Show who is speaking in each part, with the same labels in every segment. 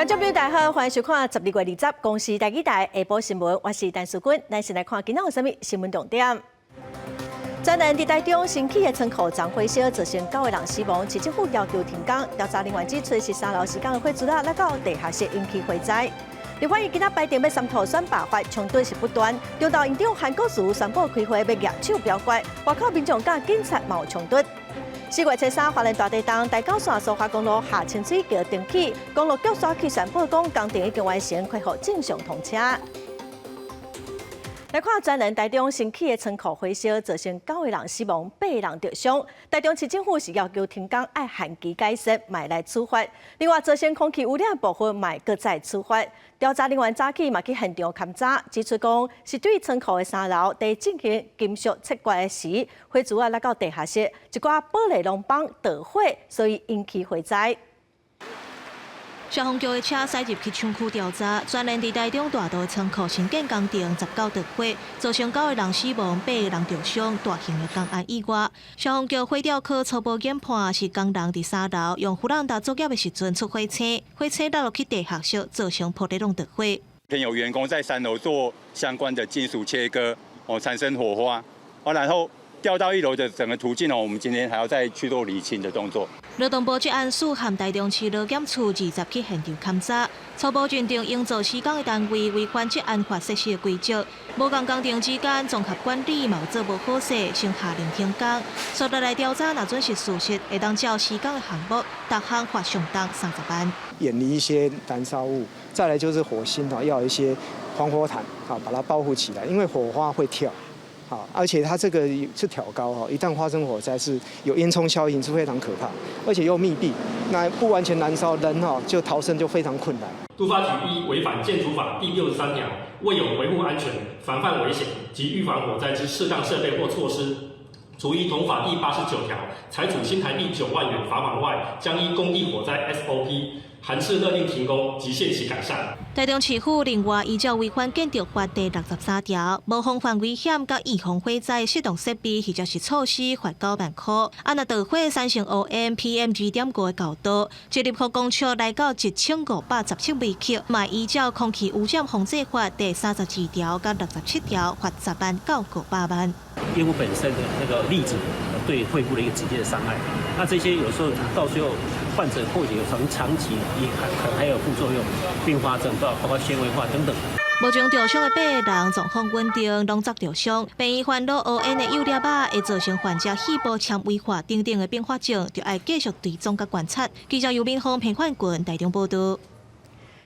Speaker 1: 觀眾朋友大家好，歡迎收看12月20公視台語台下晡新聞，我是陳淑君。咱先來看今仔有啥物新聞重點。專人佇台中新起的倉庫縱火燒，造成九個人死亡，市政府要求停工。調查人員指出，是三樓施工的火燭仔，來到地下室引起火災。立法院今仔排定欲三讀選罷法，衝突是不斷。中投院長韓國瑜宣布開會欲舉手表決，外口民眾佮警察嘛有衝突。4月初3，花蓮大地動，台九線蘇花公路下清水橋重啟，公路局煞去宣布講工程已經完成，恢復正常通車。來看專人台中新起的倉庫火燒，造成九個人死亡，八個人著傷。台中市政府是要求停工，愛限期改善，莫來處罰。另外，造成空氣污染部分嘛閣再處罰。調查人員早起嘛去現場勘查，指出講是對倉庫的三樓佇進行金屬切割的時，火燭仔來到地下室，一寡玻璃鋁板著火，所以引起火災。
Speaker 2: 消防局的車駛入去廠區調查，專人佇台中大道的倉庫新建工程19著火，造成九個人死亡，八個人著傷，大型的工安意外。消防局火調科初步研判是工人佇三樓用弗朗達作業的時陣出火星，火星落落去地下室，造成玻璃攏著火。
Speaker 3: 有員工在三樓做相關的金屬切割，哦，產生火花，哦，然後掉到一樓的整個途徑哦，我們今天還要再去做釐清的動作。
Speaker 2: 勞動部職安署和台中市勞檢處20去現場勘查，初步認定營造施工的單位違反職安法設施的規則，無仝工程之間綜合管理嘛有做無好勢，先下令停工。接落來調查，若準是事實，會當照施工的項目，逐項罰上重30萬。
Speaker 4: 遠離一些燃燒物，再來就是火星啊，要有一些防火毯啊，把它包覆起來，因為火花會跳。好，而且它這個是挑高哈，一旦發生火災是有煙囪效應，是非常可怕，而且又密閉，那不完全燃燒，人哈就逃生就非常困難。
Speaker 5: 都發局依違反建築法第63條，未有維護安全、防範危險及預防火災之適當設備或措施，除依同法第89條裁處新台幣9萬元罰款外，將依工地火災 SOP 函飭勒令停工及限期改善。
Speaker 2: 台中市府另外依照違反建築法第63條，無防範危險佮預防火災適當設備或者是措施，罰9萬塊。啊，若著火產生烏煙 PM 2.5的高度，一立方公尺來到1517微克，嘛依照空氣污染防治法第32條佮67條，罰10萬到500萬。
Speaker 6: 煙霧本身的那個粒子對肺部的一個直接的傷害，那這些有時候到最後患者或許有長長期也可能還有副作用、併發症，包括纖維化等等。
Speaker 2: 目前著傷的八個人狀況穩定，攏遭著傷。病院煩惱烏煙的幼粒仔會造成患者肺部纖維化等等的併發症，就愛繼續追蹤佮觀察。記者尤敏峰、彭焕群台中報道。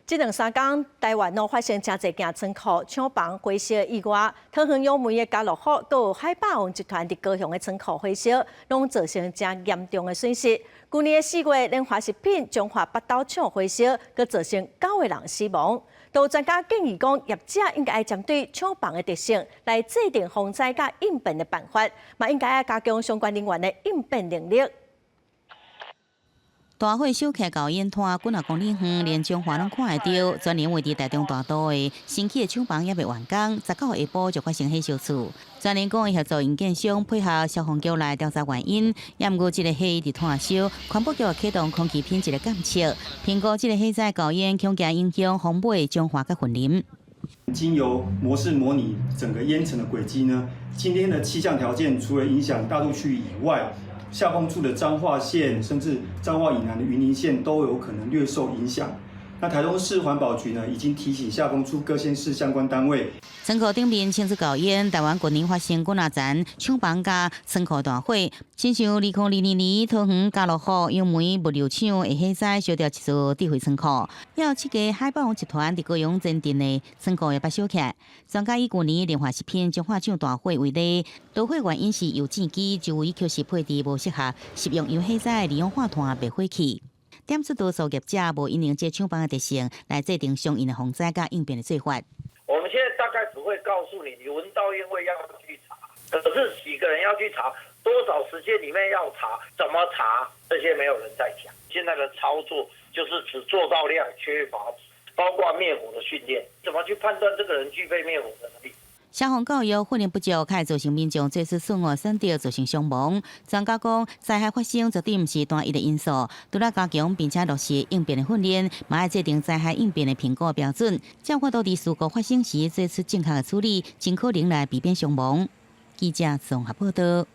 Speaker 1: 這兩三工，台灣攏發生誠濟件倉庫、廠房火燒意外，桃園楊梅的家樂福，閣有海霸王集團佇高雄的倉庫火燒，攏造成誠嚴重的損失。舊年的4月，聯華食品彰化北斗廠火燒，閣造成九個人死亡。都有專家建議講，業者應該愛針對廠房的特性來制定防災佮應變的辦法，嘛應該愛加強相關人員的應變能力。
Speaker 7: 大火燒起厚煙團，幾若公里遠，連彰化攏看會著。專門位佇台中大道的新起的廠房猶未完工，19下晡就發生火燒厝。專人講會協助營建商配合消防局來調查原因。也毋過這個火一直湠燒，環保局啟動空氣品質的監測，評估這個火災高煙恐驚影響豐尾、彰化佮雲林。
Speaker 8: 經由模式模擬整個煙塵的軌跡呢，今天的氣象條件除了影響大肚區以外，下風處的彰化縣，甚至彰化以南的雲林縣都有可能略受影響。那台中市環保局呢，已經提醒下風處各縣市相關單位。
Speaker 7: 倉庫頂面清出厚煙，台灣近年發生幾若層廠房佮倉庫大火，親像2022年桃園家樂福楊梅物流廠的火災，燒著一座智慧倉庫，猶有七家海霸王集團佇高雄前鎮的倉庫也捌燒起來。專家以舊年聯華食品彰化廠大火為例，導火原因是油煎機周圍確實配置無適合食用油火災的二氧化碳滅火器。點出多數業者無因應這廠房的特性來制定相應的防災佮應變的做法。
Speaker 9: 我們現在大概只會告訴你，你聞到煙味要去查，可是幾個人要去查，多少時間裡面要查，怎麼查，這些沒有人在講。現在的操作就是只做到量，缺乏包括滅火的訓練，怎麼去判斷這個人具備滅火的能力？
Speaker 7: 消防教育訓練不足，會造成民眾做出錯誤選擇，造成傷亡。專家講，災害發生絕對毋是單一的因素，除了加強並且落實應變的訓練，嘛愛制定災害應變的評估標準，才有法度佇事故發生時做出正確的處理，盡可能來避免傷亡。記者綜合報道。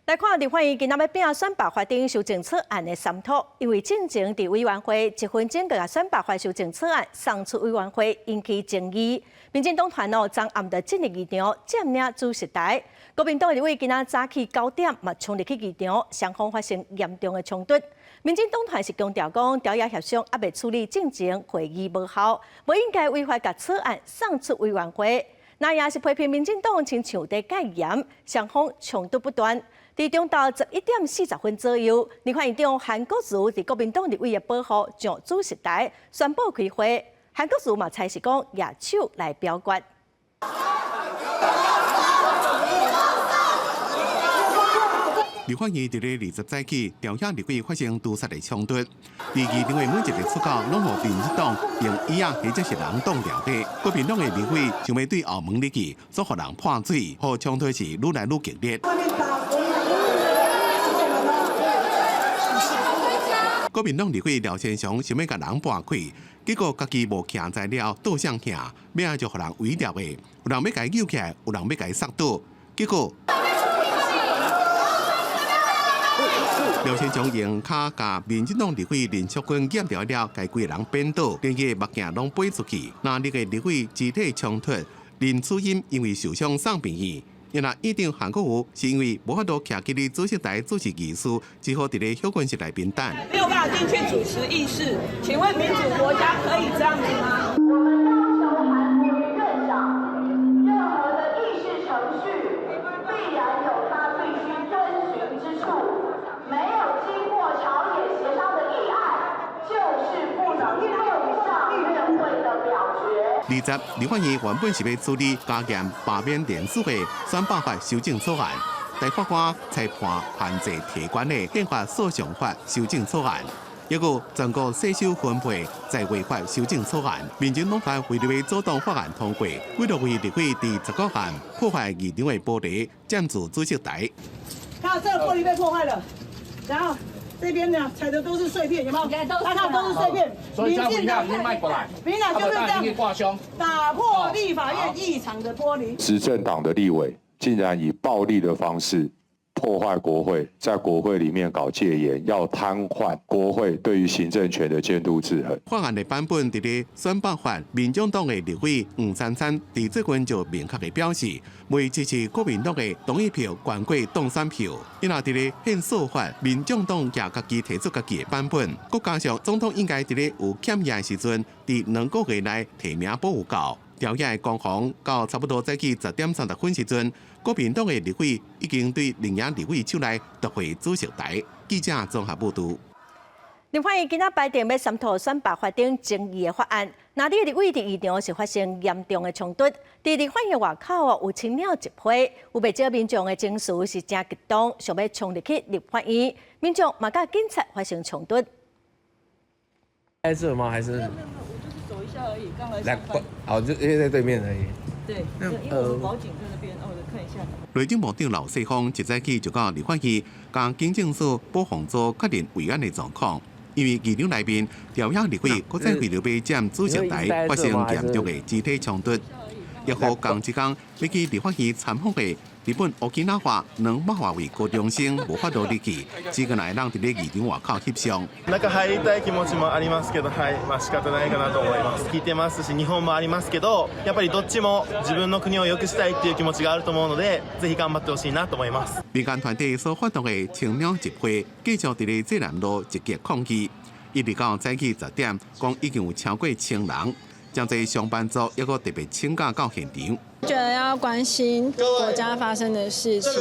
Speaker 1: 來看立法院今仔欲拼選罷法頂修正草案的三讀，因為進前佇委員會一分鐘就共選罷法修正草案送出委員會，引起爭議。民進黨團哦，昨暗就進入議場佔領主席台。國民黨立委今仔早起9點嘛衝入去議場，雙方發生嚴重的衝突。民進黨團是強調講，朝野協商猶未處理進前會議無效，無應該違法共草案送出委員會。那也是批評民進黨親像佇戒嚴，雙方衝突不斷。佇中晝11點40分左右，立法院長韓國瑜佇國民黨立委的保護上主席台宣布開會，韓國瑜嘛差是講舉手來表決。
Speaker 10: 立法院佇咧20早起，朝野立委發生屠殺的衝突，佇議場的每一个出口，攏予民進黨用椅仔或者是人擋牢的。國民黨的立委想欲對後門入去，煞予人潑水，予衝突是愈來愈激烈。國民黨立委廖先祥想欲共人撥開，結果家己無徛在了，倒向徛，尾仔就予人圍牢的，有人欲共伊揪起來，有人欲共伊捒倒，結果。廖先祥用跤共民進黨立委林淑君撿著了，共規个人扁倒，連伊的目鏡攏飛出去。那兩個立委肢體衝突，林淑英因為受傷送病院。因為院長韓國瑜是因為無法度徛佇咧主席台主持議事，只好佇咧休困室內面等。
Speaker 11: 沒有辦法進去主持議事，請問民主國家可以這樣子嗎？
Speaker 12: 我們要求韓國瑜院長，任何的議事程序必然有他必須遵循之處，沒有經過朝野協商的議案，就是不能送上院會的表決。
Speaker 10: 20，立法院原本是欲處理加嚴罷免連署的選罷法修正草案，但法官裁判限制提懸的憲法訴訟法修正草案，抑閣全國稅收分配在位法修正草案，民進黨團為了阻擋法案通過，幾多位立委佇19號破壞議場的玻璃，佔據主席台。
Speaker 11: 看這個玻璃被破壞了，然後這邊呢踩的都是碎片，有沒有？看到都是碎片。
Speaker 13: 所以民進黨賣過來，
Speaker 11: 民進黨就是這樣打破立法院議場的玻璃。
Speaker 14: 執政黨的立委竟然以暴力的方式破壞國會，在國會裡面搞戒嚴，要癱瘓國會對於行政權的監督制衡。
Speaker 10: 法案的版本佇咧選罷法，民進黨的立委黃珊珊佇最近就明確的表示，袂支持國民黨的同意票懸過當選票。伊若佇咧憲訴法，民進黨也家己提出家己的版本，閣加上總統應該佇咧有欠額的時陣，佇兩個月內提名保有效。朝野的攻防到差不多早起10點30分時陣，國民黨的立委已經對另一立委手內奪回主席台。記者綜合報導。
Speaker 1: 立法院今仔排定欲三讀選罷法頂爭議的法案，那佇立委佇議場是發生嚴重的衝突。佇立法院外口哦，有青鳥集會，有袂少民眾的情緒是誠激動，想欲衝入去立法院，民眾嘛佮警察發生衝突。
Speaker 15: 在這嗎？還是？
Speaker 11: 沒有沒有，我就是走一下而已，剛來
Speaker 15: 上班。哦，就因為在對面而已。
Speaker 11: 對，因為我們保警在那邊，我來看一下。
Speaker 10: 內政部長劉世鋒一早起就到立法院，共警政署保防組確認維安的狀況。因為議場內面，朝野立委閣再為著欲佔主席台發生嚴重的肢體衝突，抑予仝一工欲去立法院參訪的日本沖縄200外位高中生無法度入去，只個會當佇咧議場外口翕相。
Speaker 16: 中入りたい気持ちもありますけど、はい、まあ仕方ないかなと思います。聞いてますし、日本もありますけど、やっぱりどっちも自分の国を良くしたいっていう気持ちがあると思うので、ぜひ頑張ってほしいなと思います。
Speaker 10: 民間團體所發動的青鳥集會，繼續佇咧濟南路集結抗議，一直到早起10點，講已經有超過1000人。將這上班族抑閣特別請假到現場。
Speaker 17: 覺得要關心國家發生的事情，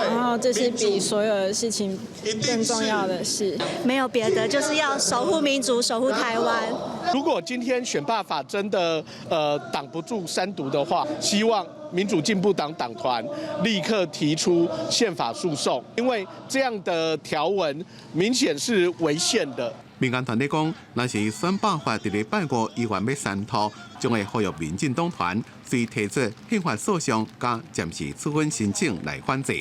Speaker 17: 然後這是比所有的事情更重要的事。
Speaker 18: 沒有別的，就是要守護民主，守護台灣。
Speaker 19: 如果今天選罷法真的擋不住三讀的話，希望民主進步黨黨團立刻提出憲法訴訟，因為這樣的條文明顯是違憲的。
Speaker 10: 民間團體講，若是選罷法佇禮拜五依然欲三讀，將會呼籲民進黨團隨提出憲法訴訟佮暫時處分申請來反制。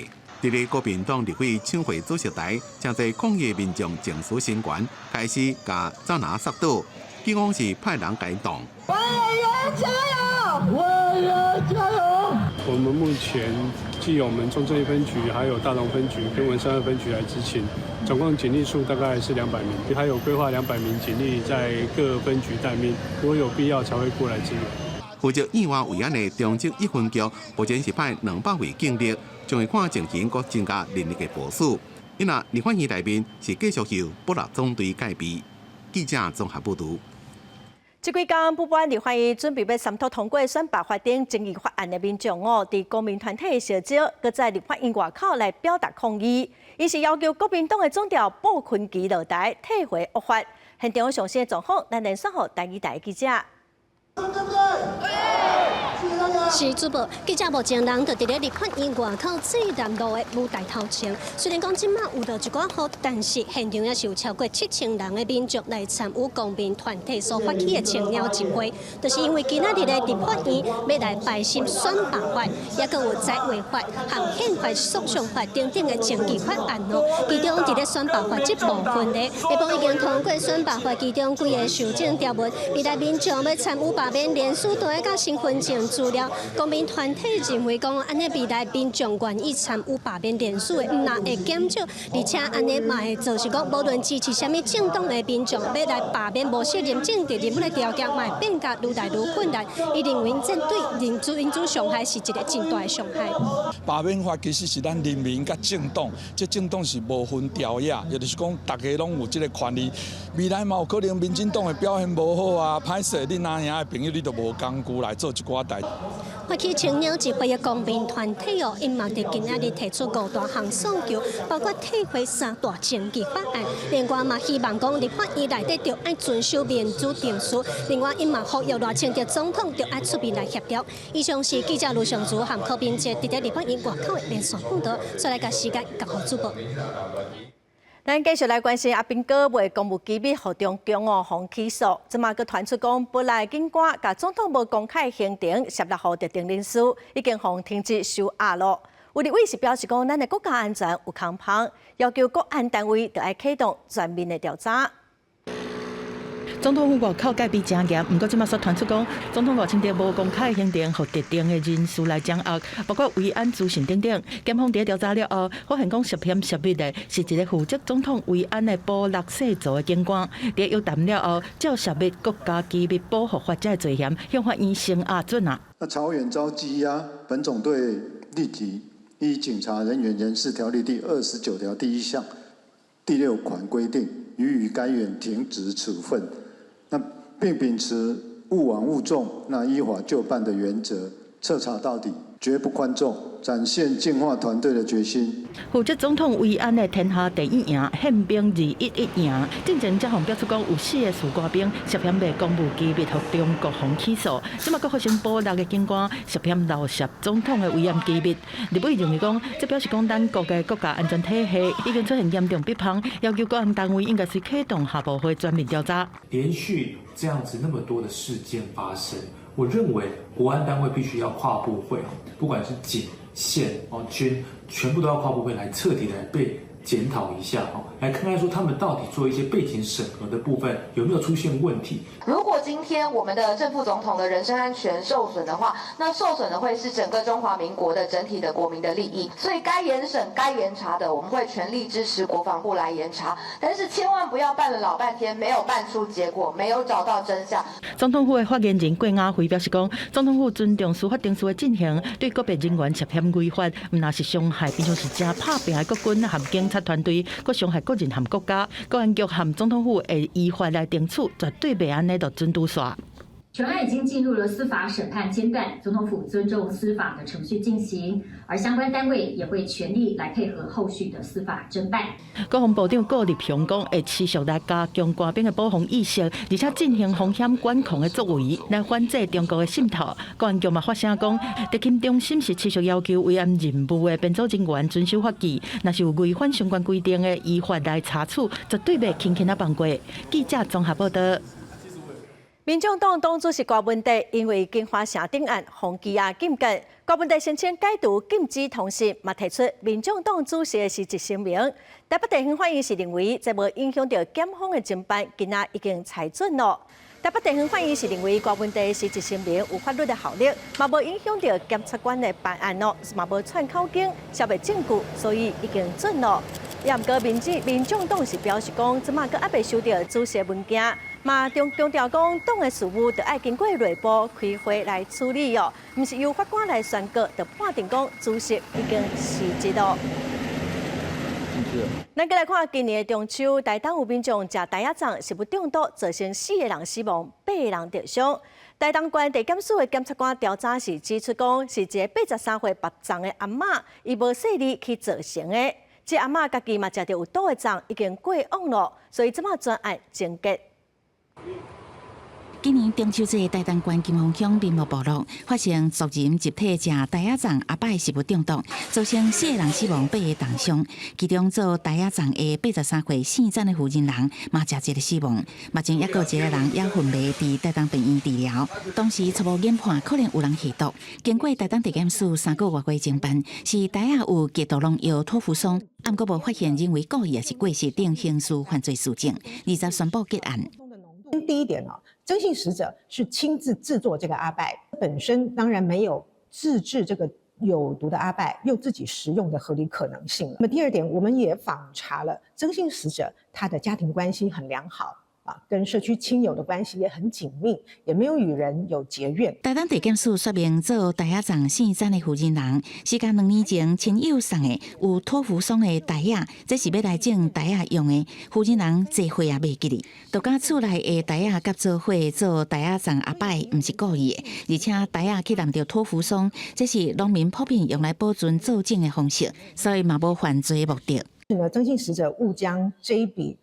Speaker 10: 佇咧國民黨立委搶回主席台，誠濟抗議民眾情緒升懸，開始共走籃捒倒，警方是派人共𪜶擋。
Speaker 12: 委員加油！委員加油！
Speaker 20: 我們目前既有我們中正一分局，還有大同分局跟文山二分局來執勤，總共警力數大概是200名，還有規劃200名警力在各分局待命，如果有必要才會過來支援。
Speaker 10: 負責院外維安的中正一分局，目前是派200位警力，將會看情形閣增加人力的部署。因為立法院內面是繼續由部落總隊戒備。記者綜合報導。
Speaker 1: 這幾工不滿立法院準備欲三讀通過選罷法頂爭議法案的民眾哦，佇公民團體的號召，閣在立法院外口來表達抗議。𪜶是要求國民黨的總召傅崐萁落台退回惡法。現場上新的狀況，咱連線予台語台記者。
Speaker 18: 是主播記者目前人就佇咧立法院外口最南路的舞台頭前。雖然講這馬有落一寡雨，但是現場也是有超過7000人的民眾來參與公民團體所發起的青鳥集會，就是因為今仔日的立法院欲來排審選罷法，也閣有宅違法和憲法訴訟法等等的爭議法案哦。其中佇咧選罷法這部分咧，下晡已經通過選罷法其中幾个修正條文，未來民眾欲參與罷免連署都愛佮身份證資料。公民團體認為講，按呢未來民眾願意參與罷免連署的，毋但會減少，而且按呢嘛會造成講，無論支持啥物政黨的民眾，欲來罷免無適任政治人物的條件，嘛會變甲愈來愈困難。伊認為這對民主民主傷害是一個真大的傷害。
Speaker 21: 罷免法其實是咱人民佮政黨，這政黨是無分朝野，也就是講，大家攏有這个權利。未來嘛有可能民進黨的表現無好啊，歹勢，恁阿兄的朋友你都無工具來做這寡代誌。
Speaker 18: 發起青鳥集會的公民團體哦，𪜶嘛佇今仔日提出五大項訴求，包括退回三大爭議法案。另外嘛，希望講立法院內底著愛遵守民主程序。另外，𪜶嘛呼籲賴清德總統著愛出面來協調。以上是記者盧尚竹和柯明哲佇咧立法院外口的連線報導。再來共時間交予主播。
Speaker 1: 咱繼續來關心阿兵哥賣公務機密予中共哦，予起訴，這馬閣傳出講，本來警官共總統無公開行程，泄露予特定人士，已經予停職收押咯。有立委是表示講，咱的國家安全有空縫，要求國安單位著愛啟動全面的調查。
Speaker 22: 總統府外口戒備誠嚴，毋過這馬煞傳出講，總統賴清德無公開行程，予特定的人士來掌握，包括維安資訊等等。檢方佇調查了後，發現講涉嫌泄密的是一個負責總統維安的保六世族的警官。佇約談了後，照泄密國家機密保護法這个罪嫌，向法院聲押准啊。
Speaker 23: 那朝遠遭羈押，本總隊立即依警察人員人事條例第29條第一項第六款規定，予以該員停職處分。那並秉持勿枉勿縱、那依法就辦的原則，徹查到底，絕不寬縱，展現淨化團隊的決心。
Speaker 22: 負責總統維安的天下第一營憲兵211營，進前才予爆出講有四个士官兵涉嫌賣公務機密，予中國方起訴。這馬閣發生保六的警官涉嫌漏泄總統的維安機密。立委認為講，這表示講咱國的國家安全體系已經出現嚴重篳縫，要求國安單位應該是啟動下部會全面調查。
Speaker 24: 連續這樣子那麼多的事件發生，我認為國安單位必須要跨部會，不管是警、憲、哦軍，全部都要跨部會來徹底來被檢討一下哦，來看看說他們到底做一些背景審核的部分有沒有出現問題。
Speaker 25: 如果今天我們的正副總統的人身安全受損的話，那受損的會是整個中華民國的整體的國民的利益。所以該嚴審、該嚴查的，我們會全力支持國防部來嚴查。但是千萬不要辦了老半天，沒有辦出結果，沒有找到真相。
Speaker 22: 總統府的發言人郭雅慧表示講，總統府尊重司法程序的進行，對個別人員涉嫌違法，毋但是傷害，平常是誠拍拚的國軍和警察團隊，閣傷害個人和國家。國安局和總統府會依法來懲處，絕對袂按呢就准拄煞。
Speaker 2: 全案已經進入了司法審判階段，總統府尊重司法的程序進行，而相關單位也會全力來配合後續的司法偵辦。
Speaker 22: 國防部長顧立雄講，會持續來加強官兵的保防意識，而且進行風險管控的作為，來反制中國的滲透。國安局嘛發聲講，特勤中心是持續要求維安任務的編組人員遵守法紀，若是有違反相關規定的，依法來查處，絕對袂輕輕仔放過。記者綜合報道。
Speaker 1: 民眾黨黨主席郭文帝因為金華城頂案予羈押禁見，郭文帝申請解除禁止通訊，嘛提出民眾黨主席的辭職聲明。台北地方法院是認為，這無影響著檢方的偵辦，今仔已經裁准囉。台北地方法院是認為郭文帝辭職聲明有法律的效力，嘛無影響著檢察官的辦案囉，嘛無竄口供、銷滅證據，所以已經准囉。也毋過民眾黨是表示講，這馬閣猶未收著主席文件。嘛，強調講，黨的事務著愛經過內部開會來處理哦，毋是由法官來宣告，就判定講主席已經辭職囉。咱閣來看今年的中秋，台東有民眾食袋仔粽食物中毒，造成四个人死亡，八个人著傷。台東縣地檢署的檢察官調查時指出，講是一个83歲腹脹的阿嬤，伊無細膩去造成的。這阿嬤家己嘛食著有毒的粽，已經過往囉，所以這馬全案終結。
Speaker 7: 今年中秋節，台東縣金峰鄉民樂部落發生族人集體食袋仔粽，阿伯食物中毒，造成四个人死亡，八个重傷。其中做袋仔粽的83歲姓詹的婦人人嘛食一个死亡，目前猶閣一个人猶昏迷佇台東病院治療。當時初步研判可能有人下毒，經過台東地檢署3個外月偵辦，是袋仔有極毒農藥妥福松，毋過無發現人為故意抑是過失等刑事犯罪事證，20宣布結案。
Speaker 3: 第一點哦，曾姓死者是親自製作這個阿拜，本身當然沒有自製這個有毒的阿拜又自己食用的合理可能性。那麼第二點，我們也訪查了曾姓死者，他的家庭關係很良好。啊，跟社區親友的關係也很緊密，也沒有與人有結怨。
Speaker 7: 台東地檢署說明，做袋仔粽姓詹的負責人，是佇2年前親友送的有妥福松的袋仔，這是欲來種袋仔用的。負責人這歲也袂記得，就共厝內的袋仔佮做伙做袋仔粽阿拜，毋是故意的，而且袋仔去淋著妥福松，這是農民普遍用來保存做種的方式，所以嘛無犯罪目的。
Speaker 3: 是呢，曾姓死者誤將這一筆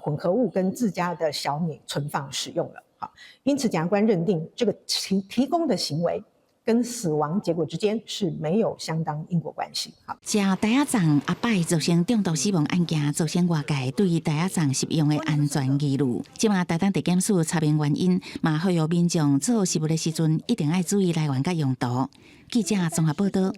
Speaker 3: 混合物跟自家的小米存放使用了，好，因此檢察官認定這個提供的行為跟死亡結果之間是沒有相當因果關係。好，
Speaker 7: 食袋仔粽阿拜造成中毒死亡案件，造成外界對於袋仔粽食用的安全疑慮。這馬台東地檢署查明原因，嘛呼籲民眾做食物的時陣一定愛注意來源佮用途。記者綜合報道。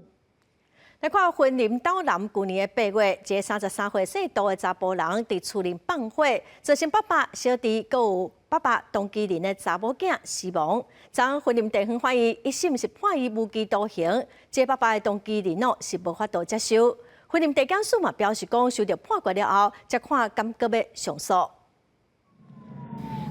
Speaker 1: 來看雲林斗南舊年的8月，一个33歲姓杜的查埔人佇厝裡放火，造成爸爸、小弟，閣有爸爸同居人的查某囝死亡。昨雲林地方法院一審是判伊無期徒刑，這爸爸的同居人哦是無法度接受。雲林地檢署嘛表示講，收到判決了後，才看敢閣欲上訴。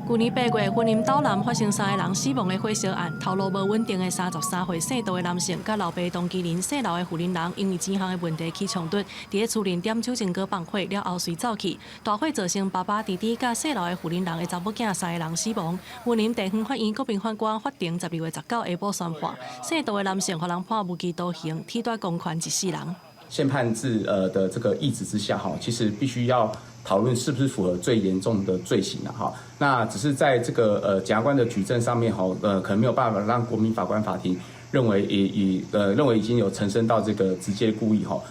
Speaker 4: 舊年8月，雲林斗南發生三个人死亡的火燒案，頭路無穩定的33歲姓杜的男性，佮老爸同居人姓劉的婦人人，因為錢項的問題起衝突，佇咧厝內點酒精膏放火了後隨走去，大火造成爸爸、弟弟佮姓劉的婦人人的查某囝三個人死亡。雲林地方法院國民法官法庭12月19下晡宣判，姓杜的男性予人判無期徒刑，體奪公權一世人。
Speaker 5: 憲判字的這個意旨之下，哈，其實必須要討論是不是符合最嚴重的罪行了，哈。那只是在這個檢察官的舉證上面，哈，可能沒有辦法讓國民法官法庭認為已已認為已經有呈升到這個直接故意，哈。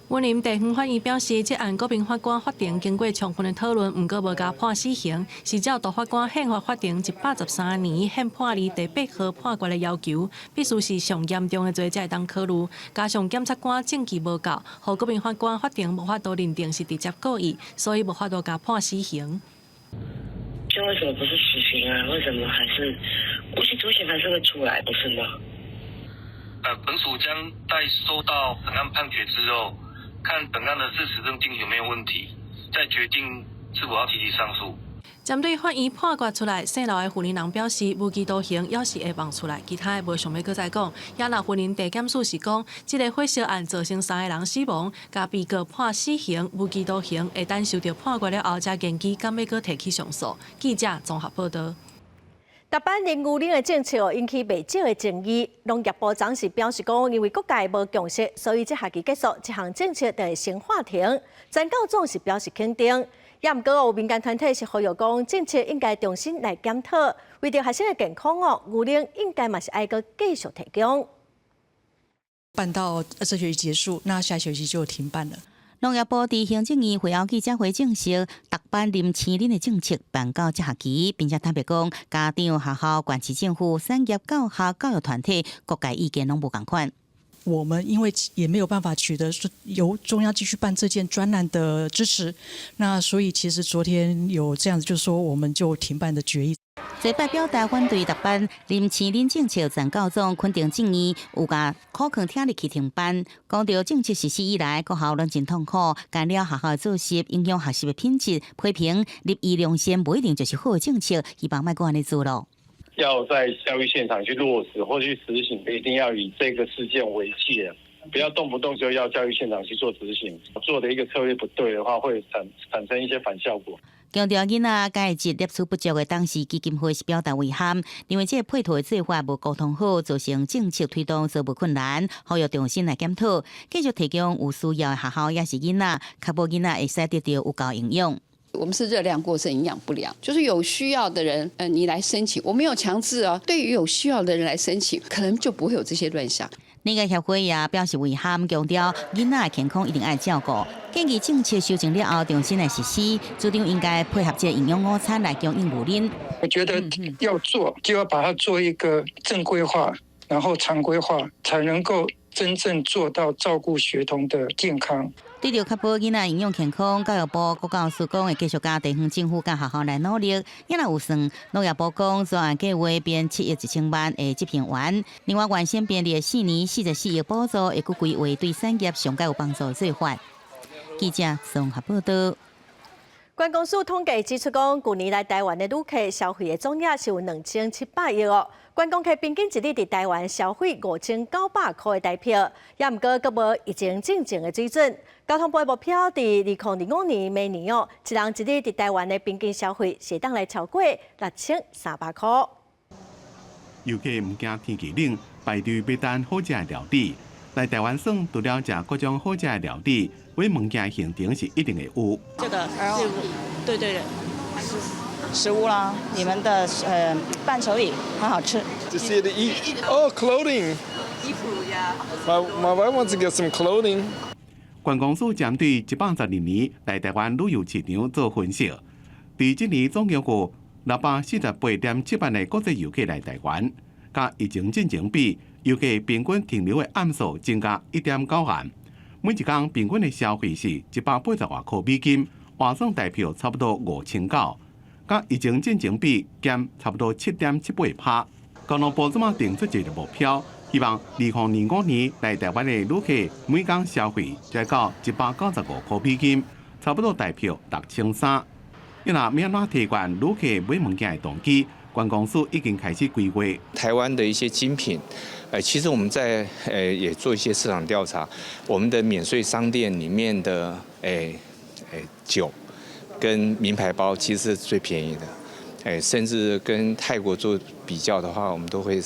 Speaker 4: 雲林地方法院表示，這案國民法官法庭經過充分的討論，毋過無共判死刑，是照大法官憲法法庭113年憲判例第8號判決的要求，必須是上嚴重的罪才會當考慮。加上檢察官證據無夠，予國民法官法庭無法度認定是直接故意，所以無法度共判死刑。
Speaker 6: 這為什麼不是死刑啊？為什麼還是無期徒刑還是會出來，不是嗎？
Speaker 26: 本署將待收到本案判決之後，看本案的事實認定有沒有問題，再決定是否要提起上訴。
Speaker 4: 針對法院判決出來，姓劉的婦人表示無期徒刑猶是會放出來，其他的無想欲閣再講。也若雲林地檢署是講，這个火燒案造成三个人死亡，共被告判死刑、無期徒刑，會等收著判決了後，才研議敢欲閣提起上訴。記者綜合報道。
Speaker 1: 逐班啉牛奶的政策引起袂少的爭議。農業部長是表示講，因為各界無共識，所以這學期結束，這項政策就會先喊停。陳教總是表示肯定，也毋過有民間團體是呼籲講，政策應該重新來檢討，為著學生的健康哦，牛奶應該嘛是愛閣繼續提供。
Speaker 8: 辦到這學期結束，那下學期就停辦了。
Speaker 7: 農業部佇行政院會後記者會證實，逐班啉青奶的政策辦到這學期，並且坦白講，家長、學校、縣市政府、產業、教學、教育團體各界意見攏無仝款。
Speaker 8: 我們因為也沒有辦法取得由中央繼續辦這件專案的支持，那所以其實昨天有這樣子，就是說我們就停辦的決議。
Speaker 7: 這擺表達反對逐班啉青奶政策，陳教總肯定政院有共苦扛聽入去停辦。講著政策實施以來，各校攏真痛苦，干擾學校的作息，影響學習的品質。批評立意良善，無一定就是好的政策，希望莫閣按呢做囉。
Speaker 9: 要在教育現場去落實或去執行，一定要以這個事件為戒，不要動不動就要教育現場去做執行。做的一個策略不對的話，會產生一些反效果。
Speaker 7: 強調囡仔鈣質攝取不足的董事基金會是表達遺憾，認為這個配套的做法無溝通好，造成政策推動做無困難，呼籲重新來檢討，繼續提供有需要的學校抑是囡仔，確保囡仔會使得著有夠營養。
Speaker 11: 我們是熱量過剩、營養不良，就是有需要的人，你來申請，我沒有強制啊。對於有需要的人來申請，可能就不會有這些亂象。
Speaker 7: 另外協會也表示遺憾，強調囡仔的健康一定愛照顧，建議政策修正了後重新來實施，主張應該配合這營養午餐來供應牛奶。
Speaker 13: 我覺得要做就要把它做一個正規化，然後常規化，才能夠真正做到照顧學童的健康。
Speaker 7: 對著確保囡仔營養健康，教育部國教署講會繼續佮地方政府佮學校來努力。也若有算，農業部講專案計劃編7億1千萬的執行員。另外，原先編列四年44億補助，會閣規劃對產業上蓋有幫助的做法。記者綜合報道。
Speaker 1: 觀光署統計指出，講舊年來台灣的旅客消費的總額是有2700億哦。觀光客平均一日佇台灣消費5900塊的台幣，也毋過閣無疫情進前的水準。交通部的目標佇2025年明年哦，一人一日佇台灣的平均消費是會當來超過6300塊。
Speaker 10: 遊客毋驚天氣冷，排隊欲等好食的料理。來台灣耍，除了食各種好食的料理，買物件行程是一定會有。
Speaker 14: 這個是，對對對，食物啦，你們的伴手禮很好吃。
Speaker 15: To see the eat oh clothing.
Speaker 14: 衣服呀。
Speaker 15: My wife wants to get some clothing.
Speaker 10: 觀光署針對112年來台灣旅遊市場做分析，佇這年總共有648.7萬的國際遊客來台灣，佮疫情進前比，遊客平均停留的暗數增加1.9暗。每一工平均的消費是180外箍美金，換算台票差不多5900，佮疫情進前比減差不多7.78趴。交通部這馬定出一個目標，希望2025年來台灣的旅客每工消費就到195塊美金，差不多台票6300。欲若欲按怎提懸旅客買物件的動機，觀光署已經開始規劃。
Speaker 27: 台灣的一些精品，其實我們在也做一些市場調查，我們的免稅商店裡面的酒跟名牌包其實是最便宜的，甚至跟泰國做比較的話，我們都會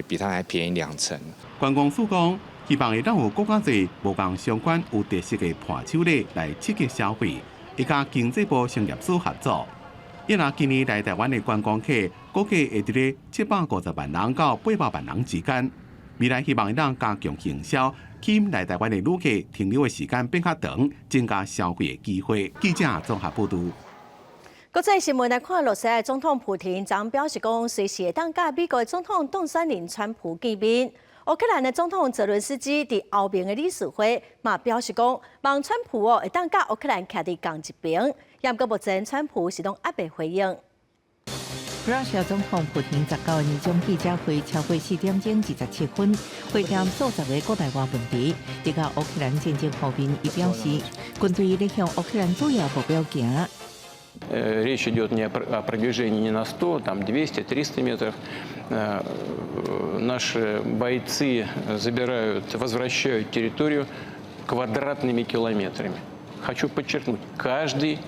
Speaker 27: 比它還便宜2成。
Speaker 10: 觀光署講，希望會當有閣較濟無仝相關有特色的伴手禮來刺激消費，會佮經濟部商業署合作。伊若今年來台灣的觀光客，估計會佇咧750萬人到800萬人之間。未來希望會當加強行銷，吸引來台灣的旅客停留的時間變較長，增加消費的機會。記者綜合報道。
Speaker 1: 國際新聞來看，羅西亞總統普廷昨表示講，隨時會當佮美國總統當選人川普見面。烏克蘭的總統澤倫斯基佇歐盟的理事會嘛表示講，望川普哦會當佮烏克蘭徛佇仝一邊。毋過目前川普是攏猶未回應。
Speaker 22: 羅西亞總統普廷19年終記者會超過4點鐘27分，回答數十个國內外問題。佇個烏克蘭戰爭方面，伊表示，軍隊咧向烏克蘭主要目標行。
Speaker 28: Речь идет не о продвижении не на 100, там 200, 300 метров. Наши бойцы забирают, возвращают территорию квадратными километрами. Хочу подчеркнуть, каждый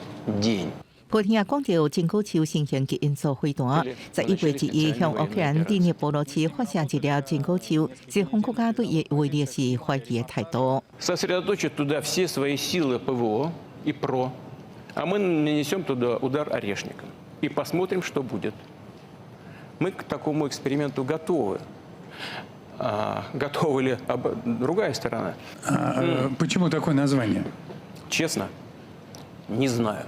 Speaker 28: день.
Speaker 12: 普丁也講著真古樹新型基因組飛彈，11月1日向烏克蘭第聶波羅市發射一粒真古樹，西方國家對伊的威力是懷疑的態度。
Speaker 28: Сосредоточат туда все свои силы ПВО и ПРО, а мы нанесем туда удар орешником и посмотрим, что будет. Мы к такому эксперименту готовы. А, готова ли другая сторона?
Speaker 13: А почему такое название?
Speaker 28: Честно, не знаю.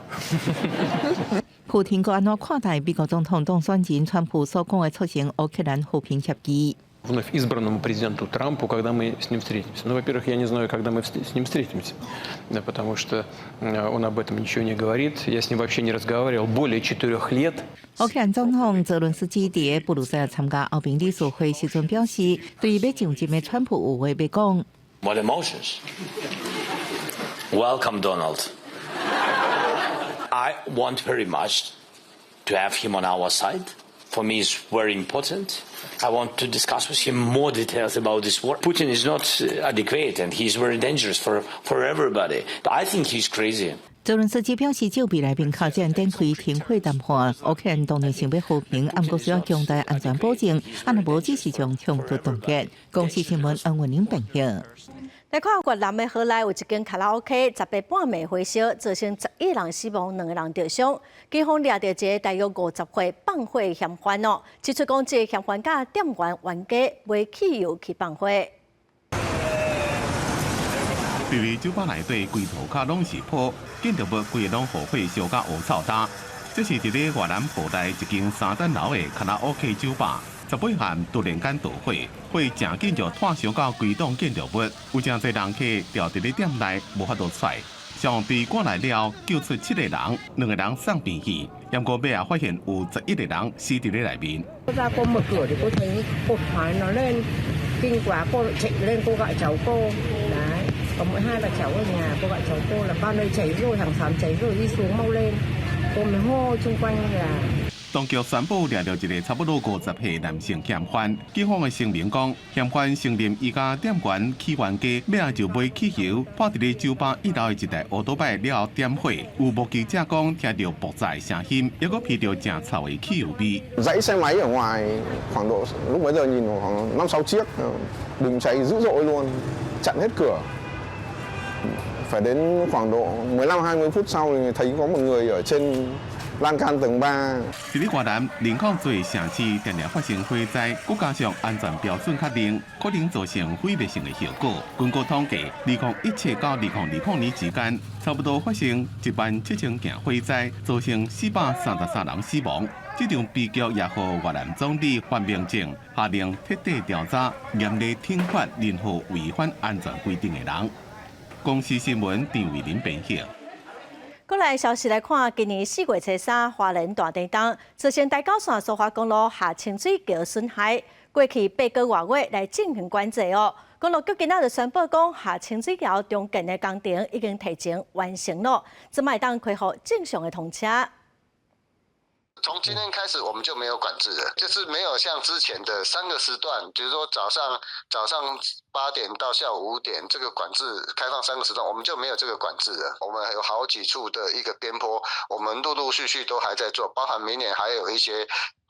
Speaker 12: 普丁閣按怎看待美國總統當選人川普所講的促成烏克蘭和平協議？
Speaker 28: Вновь избранному президенту Трампу, когда мы с ним встретимся. Ну, во-первых, я не знаю, когда мы с ним встретимся, да, потому что он об этом ничего не говорит. Я с ним вообще не разговаривал более 4 лет.
Speaker 12: 烏克蘭總統澤倫斯基佇布魯塞爾參加歐盟理事會時陣表示，對於欲上任的川普有話欲講。
Speaker 16: What emotions? Welcome, Donald. I want very much to have him on our side. For me, it's very important. I want to discuss with him more details about this war. Putin is not adequate and he's very dangerous for everybody. I think he's crazy.
Speaker 12: 澤倫斯基表示，就未來明確將展開停火談判。烏克蘭當然想欲和平，毋過需要強大安全保證，啊若無只是將衝突凍結。公視新聞安文玲編譯。
Speaker 1: 來看越南的河內有一間卡拉 OK，18半暝火燒，造成11人死亡，兩個人著傷。警方掠著一个大約50歲放火嫌犯哦，指出講這个嫌犯佮店員冤家買汽油去放火。
Speaker 10: 佇咧酒吧內底，規塗跤攏是泡，建築物規个攏予火燒甲烏臭焦。這是佇咧越南河內一間三層樓的卡拉 OK 酒吧。18暗突然間著火，火誠緊就湠燒到規棟建築物，有誠濟人客牢佇咧店內無法度出來。消防隊趕來了後，救出七個人，兩個人送病院。毋過尾仔發現有11個人死佇咧內面。
Speaker 17: Ra cô mở cửa thì cô thấy cột khói nó lên kinh quá, cô chạy lên cô gọi cháu cô đấy, có mỗi hai bà cháu ở nhà. Cô gọi cháu cô là ba nơi cháy rồi, hàng xóm cháy rồi, đi xuống mau lên, cô mới hô chung quanh là
Speaker 10: 當局宣布掠著一个差不多50歲男性嫌犯，警方的聲明講，嫌犯承認伊佮店員起冤家，尾仔就買汽油潑佇咧酒吧一樓的一台烏多擺了後點火。有目擊者講，聽著爆炸的聲音，猶閣聞著誠臭的汽油味。
Speaker 18: Dãy xe máy ở ngoài khoảng độ lúc bấy giờ nhìn khoảng năm sáu chiếc bùng cháy dữ dội luôn, chặn hết cửa. Phải đến khoảng độ 15 20 phút sau thì thấy có một người ở trên lan can tầng 3.
Speaker 10: 佇咧越南人口濟城市，定定發生火災，閣加上安全標準較冷，可能造成毀滅性的後果。根據統計，2017到2020年之間，差不多發生17,000件火災，造成433人死亡。這場悲劇也予越南總理范明政下令徹底調查，嚴厲懲罰任何違反安全規定的人。公視新聞張慧玲編譯。
Speaker 1: 過來消息來看，今年4月初三，花蓮大地震，造成台九線蘇花公路下清水橋損害。過去8個外月來進行管制哦。公路局今仔日就宣布講，下清水橋重建的工程已經提前完成了，這擺會當恢復正常的通車。
Speaker 19: 從今天開始，我們就沒有管制了，就是沒有像之前的三個時段，比如說早上8點到下午5點，這個管制開放三個時段，我們就沒有這個管制了。我們有好幾處的一個邊坡，我們陸陸續續都還在做，包含明年還有一些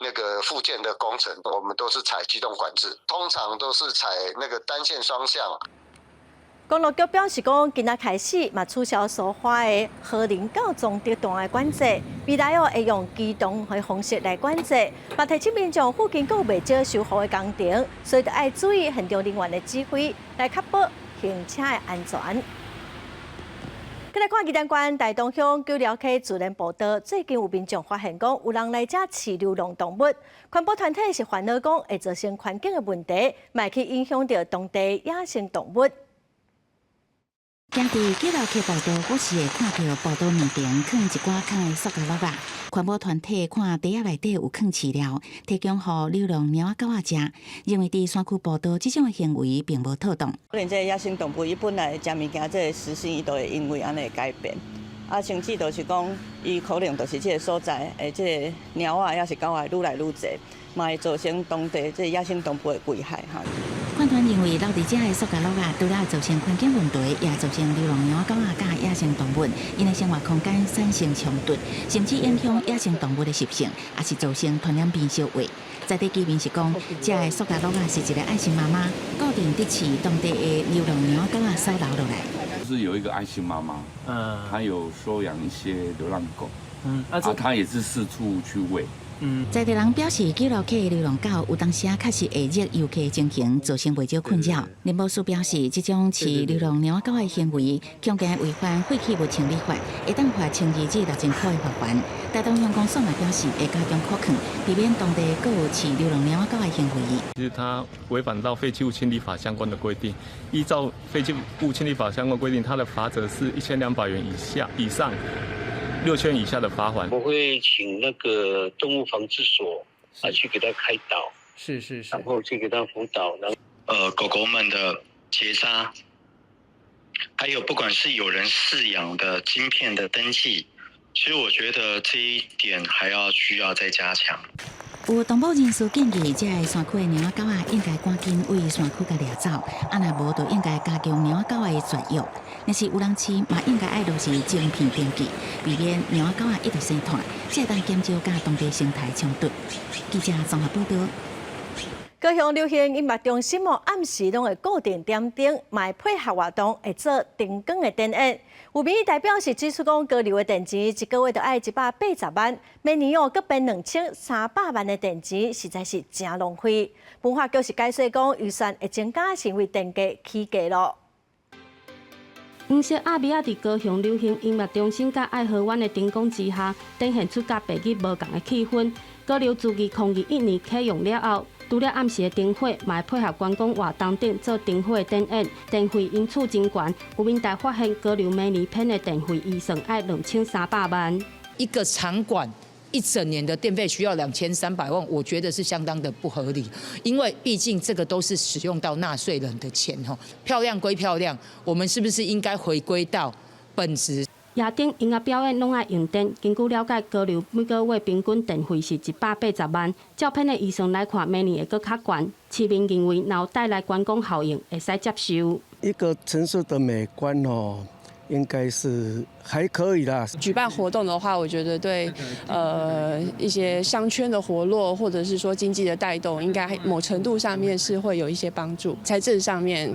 Speaker 19: 那個復建的工程，我們都是採機動管制，通常都是採那個單線雙向。
Speaker 1: 公路局表示講，今仔開始嘛取消蘇花的和林到彰德段的管制，未來哦會用機動的方式來管制，嘛提醒民眾附近閣有袂少修復的工程，所以著愛注意現場人員的指揮，來確保行車的安全。閣來看宜蘭縣大東鄉九寮溪自然步道，最近有民眾發現講，有人來遮飼流浪動物。環保團體是煩惱講，會造成環境的問題，嘛會去影響著當地野生動物。
Speaker 7: 行佇九寮溪步道，閣是會看著步道兩邊囥一寡空的塑膠簍仔。環保團體看袋仔內底有囥飼料，提供予流浪貓仔狗仔食，認為佇山區步道這種的行為並無妥當。
Speaker 14: 可能這个野生動物伊本來食物件，這个習性伊都會因為按呢改變。啊，甚至就是講，伊可能就是這个所在的這个貓仔抑是狗仔愈來愈濟，嘛會造成當地這个野生動物的危害哈。
Speaker 7: 環判斷認為，留佇遮的塑膠粿仔，除了造成環境問題，也造成流浪貓仔狗仔佮野生動物𪜶的生活空間產生衝突，甚至影響野生動物的習性，也是造成傳染病相話。在地居民是講，這个塑膠粿仔是一个愛心媽媽固定佇飼當地的流浪貓仔狗仔收留落來。
Speaker 2: 就是有一個愛心媽媽，她有收養一些流浪狗，啊，她也是四處去餵。
Speaker 7: 在地人表示，居留客的流浪狗有當時確實會惹遊客情形，造成袂少困擾。林博士表示，這種飼流浪貓狗的行為，強姦違反廢棄物清理法，會當罰1002至6000塊的罰鍰。台東鄉公所嘛表示，會加強考核，避免當地閣有飼流浪貓狗的行為。
Speaker 3: 其實它違反到廢棄物清理法相關的規定，依照廢棄物清理法相關規定，它的罰則是1200元以下以上6000以下的罰鍰。
Speaker 5: 我會請那個動物防治所啊去給他開導，然後去給他輔導，然後
Speaker 20: 狗狗們的結紮，還有不管是有人飼養的晶片的登記，其實我覺得這一點還要需要再加強。
Speaker 7: 有動保人士建議，這个山區的貓仔狗仔應該趕緊對山區共掠走，啊若無就應該加強貓仔狗仔的絕育。若是有人飼，嘛應該愛落實晶片登記，避免貓仔狗仔一直生湠，才會當減少佮當地生態衝突。記者綜合報導。
Speaker 1: 高雄流行音樂中心哦，暗時攏會固定點燈，嘛會配合活動會做燈光的展演。有民意代表是指出講，高樓的電錢一個月就愛180萬，每年哦閣變2300萬的電錢，實在是誠浪費。文化局是解釋講，預算會增加，是因為電價起價囉。
Speaker 21: 黃色鴨米仔佇高雄流行音樂中心佮愛河灣的燈光之下，展現出佮白日無仝的氣氛。高樓自2021年啟用了後，除了暗時的燈火，嘛會配合觀光活動等做燈火的展演，電費因此真懸。有民代發現，高樓每年編的電費預算愛2300萬。
Speaker 23: 一個場館一整年的電費需要2300萬，我覺得是相當的不合理，因為畢竟這個都是使用到納稅人的錢吼。漂亮歸漂亮，我們是不是應該回歸到本質？
Speaker 21: 夜頂音樂表演攏愛用電，根據了解，高樓每個月平均電費是180萬。照編的預算來看，明年會閣較懸。市民認為，若有帶來觀光效應，會使接受。
Speaker 24: 一個城市的美觀哦，應該是還可以啦。
Speaker 25: 舉辦活動的話，我覺得對一些商圈的活絡，或者是說經濟的帶動，應該某程度上面是會有一些幫助。財政上面，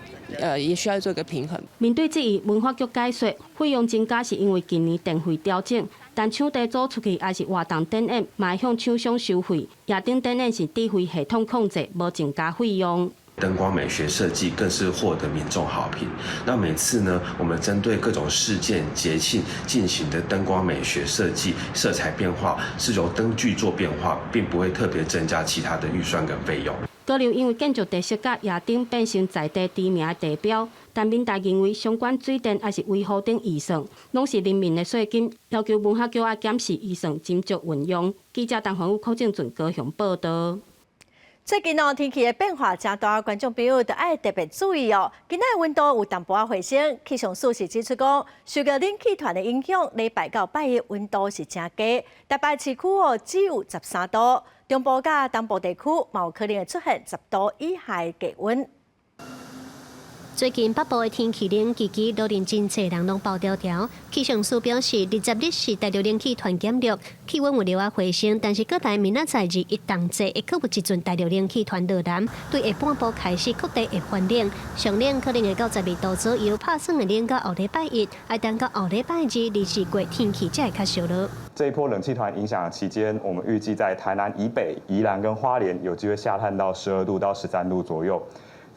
Speaker 25: 也需要做一個平衡。
Speaker 21: 面對質疑，文化局解說，費用增加是因為近年電費調整，但場地租出去抑是活動展演，嘛會向廠商收費。夜燈展演是指揮系統控制，無增加費用。
Speaker 29: 燈光美學設計更是獲得民眾好評。那每次呢，我們針對各種事件節慶進行的燈光美學設計、色彩變化，是由燈具做變化，並不會特別增加其他的預算跟費用。
Speaker 21: 高樓因為建築特色佮夜燈變成在地知名的地標，但民代認為相關水電抑是維護等預算，攏是人民的稅金，要求文化局愛檢視預算斟酌運用。記者陳宏宇、柯正俊高雄報導。
Speaker 1: 最近哦，天氣的變化誠大，觀眾朋友著愛特別注意哦。今仔溫度有淡薄仔回升，氣象署是指出講，受到冷氣團的影響，禮拜到拜一溫度是誠低，台北市區哦只有13度，中部佮東部地區嘛有可能會出現10度以下的低溫。
Speaker 30: 最近北部的天氣冷吱吱，予人真濟人攏包牢牢。氣象署表示，20日是大陸冷氣團減弱，氣溫有略仔回升，但是閣來明仔載二一冬至會閣有一陣大陸冷氣團落南，對下半晡開始各地會寒冷，上冷可能會到12度左右，拍算會冷到後禮拜一，愛等到後禮拜二二四過天氣才會較燒熱。
Speaker 31: 這一波冷氣團影響的期間，我們預計在台南以北、宜蘭跟花蓮有機會下探到12度到13度左右。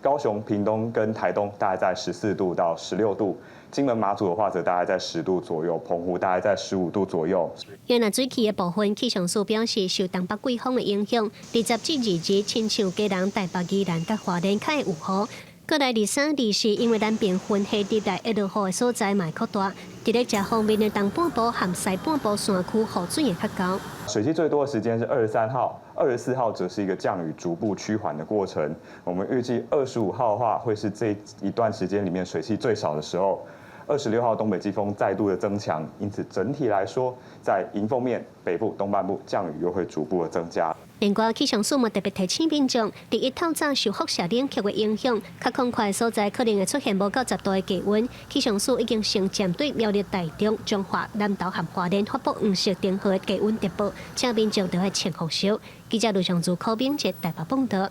Speaker 31: 高雄、屏東跟台東大概在14度到16度，金門、馬祖的話則大概在10度左右，澎湖大概在15度左右。
Speaker 30: 原來水氣的部分，氣象署表示，受東北季風的影響，20至22，親像基隆、台北、宜蘭佮花蓮較會有雨。閣來23、24，因為南邊雲系入來會落雨的所在嘛會擴大。佇咧食方面的東半部和西半部山區雨水會較高。
Speaker 31: 水汽最多的時間是23號，24號則是一個降雨逐步趨緩的過程。我們預計25號的話，會是這一段時間裡面水汽最少的時候。26號東北季風再度的增強，因此整體來說，在迎風面北部東半部降雨又會逐步的增加。
Speaker 30: 另外，氣象署嘛特別提醒民眾，佇一透早受輻射冷卻的影響，較空曠的所在可能會出現無到10度的低溫。氣象署已經先針對苗栗、台中、彰化、南投和花蓮發布黃色燈號的低溫特報，請民眾著愛穿厚衫。記者盧尚祖、柯炳哲台北報導。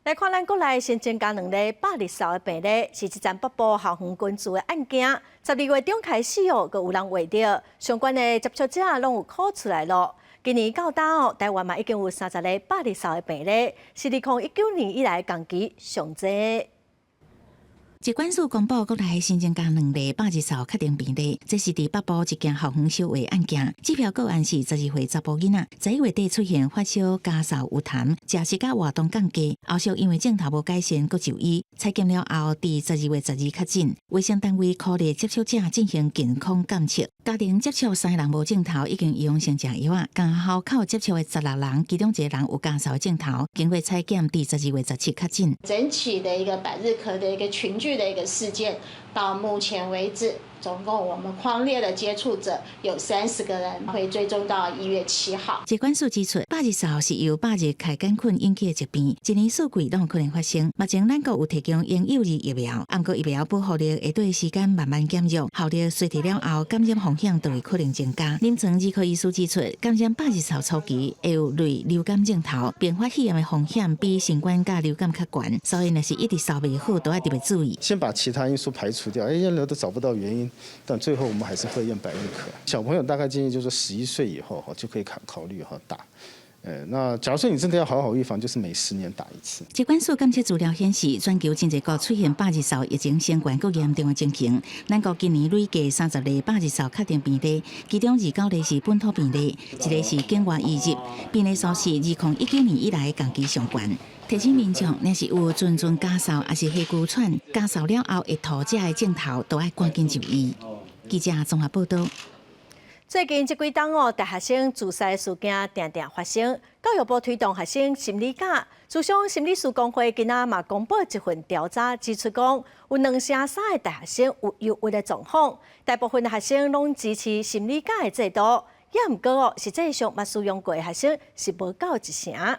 Speaker 1: 來看咱國內新增加兩例百日嗽的病例，是這層北部校園群聚的案件。12月中開始哦，閣有人患著，相關的接觸者攏有考出來囉。今年到今哦，台灣嘛已經有30例百日嗽的病例，是2019年以來同期上濟。
Speaker 7: 疾管署公布，國內新增加兩例百日嗽確定病例，這是佇北部一件校園燒話案件。這條個案是12歲查埔囡仔，11月底出現發燒、咳嗽有痰，食食佮活動降低，後續因為症頭無改善，閣就醫，採檢了後，佇12月12日確診。衛生單位鼓勵接觸者進行健康監測，家庭接觸三个人無症頭，已經陽性食藥仔，共校口接觸的16人，其中一個人有咳嗽的症頭，經過採檢，佇12月17確診。
Speaker 4: 整起的一個百日咳的一個群聚的一個事件，到目前為止，總共我們匡列的接觸者有30個人，會追蹤到1月7號。
Speaker 7: 疾管署指出，百日嗽是由百日咳桿菌引起的疾病，一年四季攏有可能發生。目前咱國有提供嬰幼兒疫苗，毋過疫苗保護力會對時間慢慢減弱，效力衰退了後，感染風險就會可能增加。臨床兒科醫師指出，感染百日嗽初期會有類流感症頭，併發肺炎的風險比新冠佮流感較懸，所以若是一直嗽袂好，都愛特別注意。
Speaker 6: 先把其他因素排除掉，哎，驗了都找不到原因，但最後我們還是會驗百日咳。小朋友大概建議就是11歲以後哈就可以考慮哈打。那假如說你真的要好好預防，就是每10年打一次。
Speaker 7: 疾管署監測資料顯示，全球真濟國出現百日嗽疫情升懸閣嚴重的情形。咱國今年累計30例百日嗽確定病例，其中29例是本土病例，一例是境外移入。病例數是2019年以來同期上懸。提醒民眾，若是有陣陣咳嗽，抑是氣拘喘，咳嗽了後會吐這个症頭，都愛趕緊就醫。記者綜合報導。
Speaker 1: 最近這幾冬哦，大學生自殺事件定定發生。教育部推動學生心理假，諮商心理師公會今仔嘛公布一份調查，指出講有兩成三的大學生有憂鬱的狀況，大部分的學生攏支持心理假的制度，也毋過哦，實際上捌使用過的學生是無夠一成。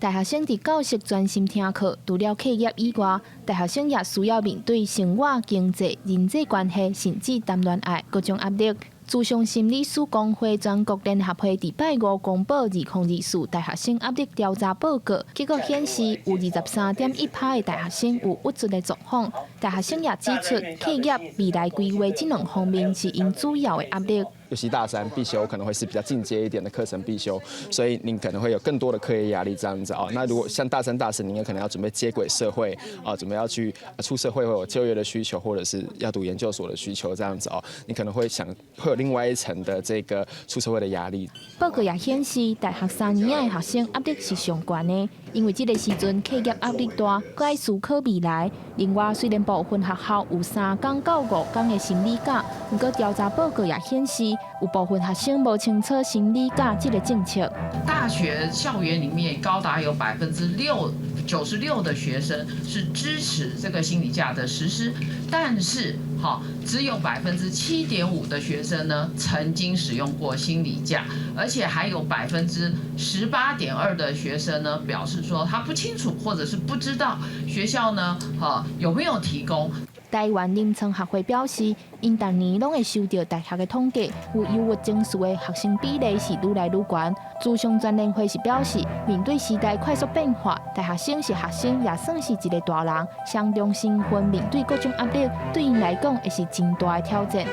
Speaker 8: 大學生佇教室專心聽課，除了課業以外，大學生也需要面對生活、經濟、人際關係，甚至談戀愛各種壓力。諮商心理師公會全國聯合會佇拜五公布2024大學生壓力調查報告，結果顯示有23.1%的大學生有鬱卒的狀況。大學生也指出，課業、未來規劃這兩方面是𪜶主要的壓力。
Speaker 9: 尤其大三必修可能會是比較進階一點的課程必修，所以你可能會有更多的課業壓力這樣子哦。那如果像大三、大四，你也可能要準備接軌社會啊，準備要去出社會會有就業的需求，或者是要讀研究所的需求這樣子哦。你可能會想會有另外一層的這個出社會的壓力。
Speaker 8: 報告也顯示，大學三年的學生壓力是上懸的，因為這個時陣課業壓力大，閣愛思考未來。另外，雖然部分學校有3工到5工的心理假，毋過調查報告也顯示，有部分學生無清楚心理假這個政策。
Speaker 11: 大學校園裡面高達有96%的學生是支持這個心理假的實施，但是哈，只有7.5%的學生呢曾經使用過心理假，而且還有18.2%的學生呢表示說他不清楚或者是不知道學校呢，哈有沒有提供。
Speaker 8: 台灣臨床學會表示，𪜶逐年攏會收著大學的統計，有憂鬱情緒的學生比例是愈來愈懸。諮商全聯會是表示，面對時代快速變化，大學生是學生，也算是一個大人，雙重身份面對各種壓力，對𪜶來講會是真大的挑戰。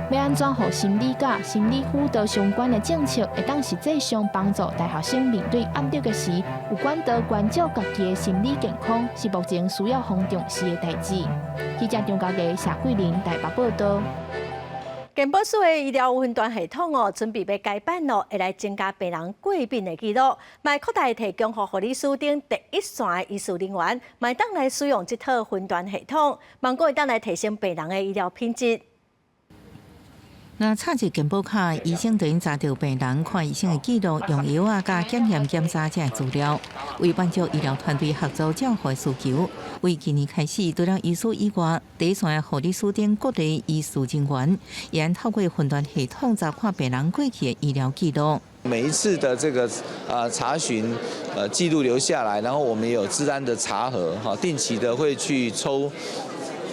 Speaker 8: 欲按怎予心理假、心理輔導相關的政策，會當實際上幫助大學生面對壓力的時，有管道關照家己的心理健康，是目前需要予重視的代誌。記者張家傑、謝桂林台北報導。
Speaker 1: 健保署的醫療雲端系統哦，準備欲改版囉，會來增加病人過敏的記錄，嘛擴大提供予護理師等第一線的醫事人員，嘛會當來使用這套雲端系統，望講會當來提升病人的醫療品質。
Speaker 10: 若插入健保卡，醫生就能查著病人看醫生的記錄、用藥啊、佮檢驗檢查這資料，為滿足醫療團隊合作照護需求，為今年開始，除了醫師以外，第一線的護理師等各類醫事人員，也透過雲端系統查看病人過去的醫療記錄。
Speaker 12: 每一次的這個查詢記錄留下來，然後我們也有資安的查核，哈，定期的會去抽。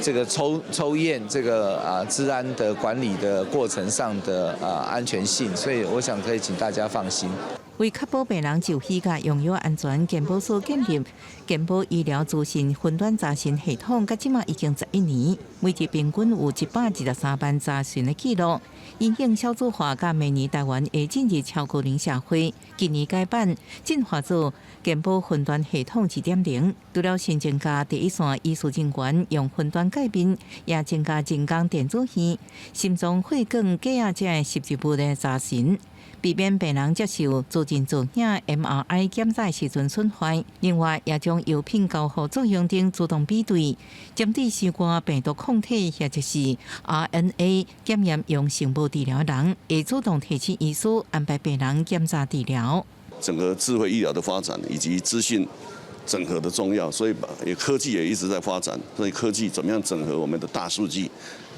Speaker 12: 這個抽驗這個資安的管理的過程上的安全性，所以我想可以請大家放心。
Speaker 10: 為確保病人就醫佮用藥安全，健保署建立健保醫療資訊雲端查詢系統，到這馬已經11年，每日平均有123萬查詢的記錄。因應少子化佮明年台灣會進入超高齡社會，今年改版進化做健保雲端系統2.0，除了新增加第一線醫事人員用雲端界面，也增加人工電子耳、心臟血管計仔這拾入物的查詢。避免病人接受磁振造影 MRI 檢查時陣損壞。另外，也將藥品交互作用等自動比對，針對新冠病毒抗體或者是 RNA 檢驗陽性無治療的人，會主動提醒醫師安排病人檢查治療。
Speaker 13: 整個智慧醫療的發展以及資訊整合的重要，所以也科技也一直在發展。所以科技怎麼樣整合我們的大數據，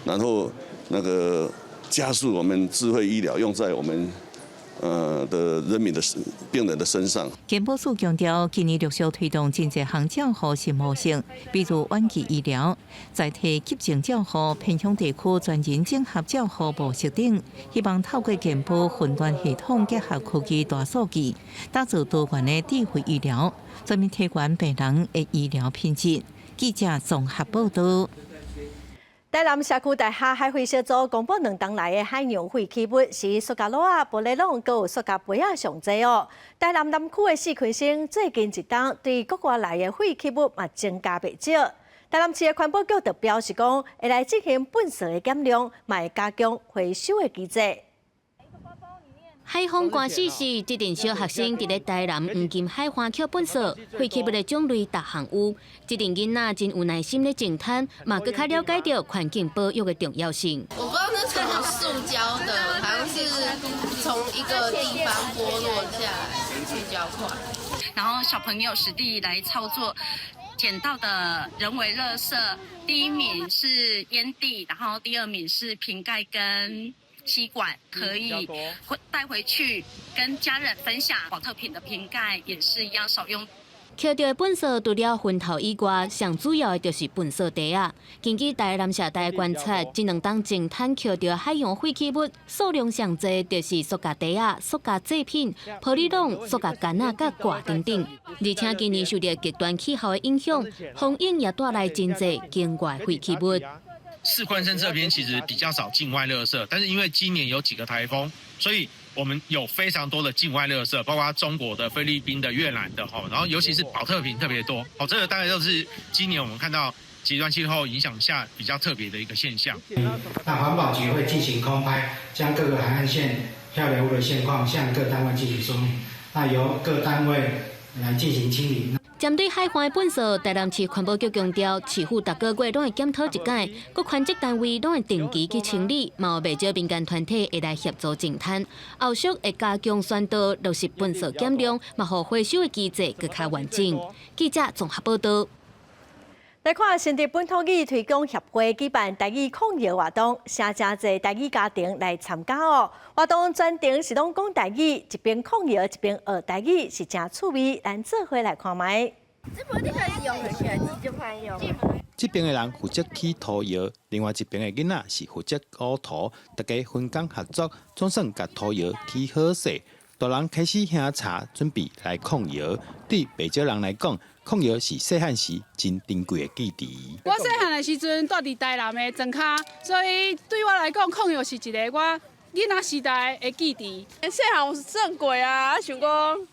Speaker 13: 然後那個加速我們智慧醫療用在我們的人民的病人的身上。
Speaker 10: 健保署強調，今年陸續推動真濟項照護新模式，比如遠距醫療、在地急症照護、偏鄉地區專人整合照護模式等，希望透過健保雲端系統結合科技大數據，打造多元的智慧醫療，全面提懸病人的醫療品質。記者綜合報道。
Speaker 1: 台南社區大廈海廢小組公布兩冬來的海洋廢棄物是塑膠簍仔、玻璃籠，閣有塑膠杯仔上濟哦。台南南區的四葵生最近一冬對國外來的廢棄物嘛增加袂少。台南市的環保局就表示講，會來進行糞埽的減量，嘛會加強回收的機制。
Speaker 21: 海風寒死死，這陣小學生佇咧台南黃金海岸抾糞埽，廢棄物的種類逐項有。這陣囡仔真有耐心咧淨灘，嘛閣較了解著環境保育的重要性。
Speaker 15: 我不知道那什麼塑膠的，好像是從一個地方剝落下來塑膠塊。
Speaker 16: 然後小朋友實地來操作，撿到的人為垃圾，第一名是煙蒂，然後第二名是瓶蓋跟吸管，可以帶回去跟家人分享。寶特瓶的瓶蓋也是一樣少用。
Speaker 21: 撿著的糞埽除了薰頭以外，上主要的就是糞埽袋仔。根據台南社大觀察，這兩冬淨灘撿著海洋廢棄物數量上濟，就是塑膠袋仔、塑膠製品、玻璃籠、塑膠桿仔、佮掛燈等。而且今年受著極端氣候的影響，風湧也帶來真濟境外廢棄物。
Speaker 17: 四坤生這邊其實比較少境外垃圾，但是因為今年有幾個颱風，所以我們有非常多的境外垃圾，包括中國的、菲律賓的、越南的，然後尤其是寶特瓶特別多，這個大概都是今年我們看到極端氣候影響下比較特別的一個現象。
Speaker 18: 那環保局會進行空拍，將各個海岸線漂流物的現況向各單位進行說明，那由各單位來進行清理。
Speaker 21: 針對海岸的糞埽，台南市環保局強調，市府逐個月攏會檢討一擺，各權責單位攏會定期去清理，嘛有袂少民間團體會來協助淨灘。後續會加強宣導，落實糞埽減量，嘛予回收的機制閣較完整。記者綜合報道。
Speaker 1: 來看新竹本土語推廣協會舉辦台語炕搖活動，請誠濟台語家庭來參加哦。活動全程是攏講台語，一邊炕搖一邊學台語，是誠趣味。咱做伙來看覓。
Speaker 22: 這邊的人負責起土窯，另外一邊的囡仔是負責糊塗，大家分工合作，總算共土窯起好勢。大人開始興柴，準備來炕窯。對袂少人來講，炕窯是細漢時真珍貴的記憶。
Speaker 26: 我細漢的時陣住佇台南的莊跤，所以對我來講，炕窯是一个我囡仔時代的記憶。
Speaker 25: 細漢有耍過啊，想講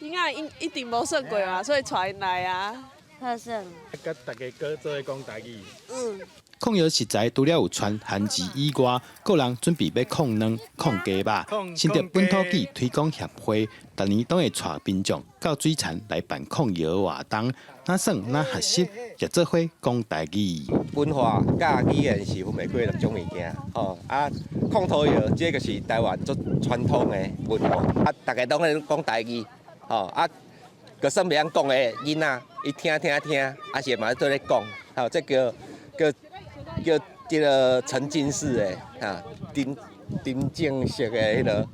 Speaker 25: 囡仔一定無耍過嘛，所以帶𪜶來啊。
Speaker 2: 拍算。
Speaker 22: 佮大家閣做伙講台語。
Speaker 2: 嗯。
Speaker 22: 炕藥食材除了有汆番薯以外，閣有人準備欲炕卵、炕雞肉。新竹本土語推廣協會，逐年攏會帶民眾到水田來辦炕藥活動，若耍若學習，也做伙講台語。
Speaker 3: 文化佮語言是分袂開兩種物件，吼啊，炕土窯這個是台灣足傳統的文化，啊，大家攏咧講台語，吼啊，就算袂曉講的囡仔，伊聽聽聽，啊是嘛做咧講，吼，這叫叫叫這個沉浸式的哈，沉沉浸式的彼個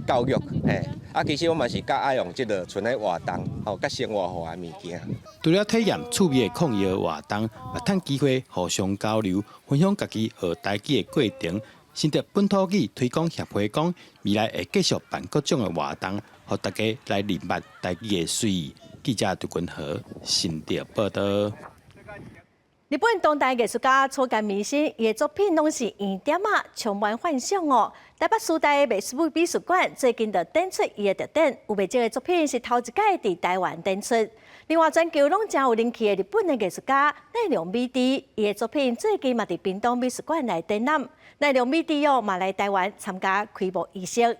Speaker 3: 教育，嘿，啊，其實我嘛是較愛用這個賰咧活動，吼，較生活化的物件。
Speaker 22: 除了體驗趣味的炕窯活動，嘛趁機會互相交流，分享家己學台語的過程。新竹本土語推廣協會講，未來會繼續辦各種的活動，予大家來認捌台語的媠。記者杜君和新竹報導。
Speaker 1: 日本當代藝術家草間彌生，伊的作品攏是圓點仔，充滿幻想哦。台北時代美術美術館最近就展出伊的特展，有袂少的作品是頭一擺佇台灣展出。另外，全球攏誠有人氣的日本的藝術家奈良美智，伊的作品最近嘛佇屏東美術館來展覽。奈良美智哦嘛來台灣參加開幕儀式。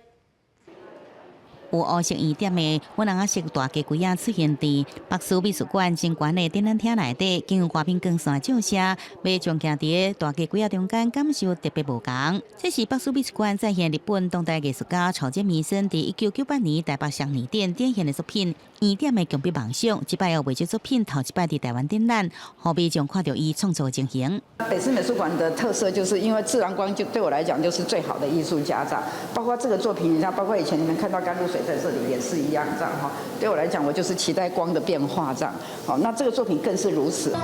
Speaker 7: 有烏色圓點的粉紅色大雞龜仔出現佇北師美術館真懸的展覽廳內底，經由外面光線照射，民眾徛佇大雞龜仔中間，感受特別無仝。這是北師美術館再現日本當代藝術家草間彌生佇1998年台北雙年展展現的作品《圓點的牆壁夢想》。這擺有袂少作品頭一擺佇台灣展覽，予民眾看著伊創作情形。
Speaker 5: 北師美術館的特色就是因為自然光就對我來講就是最好的藝術家，這樣包括這個作品，你像包括以前你們看到甘露水在這裡也是一樣，這樣哈。對我來講，我就是期待光的變化，這樣。好，那這個作品更是如此。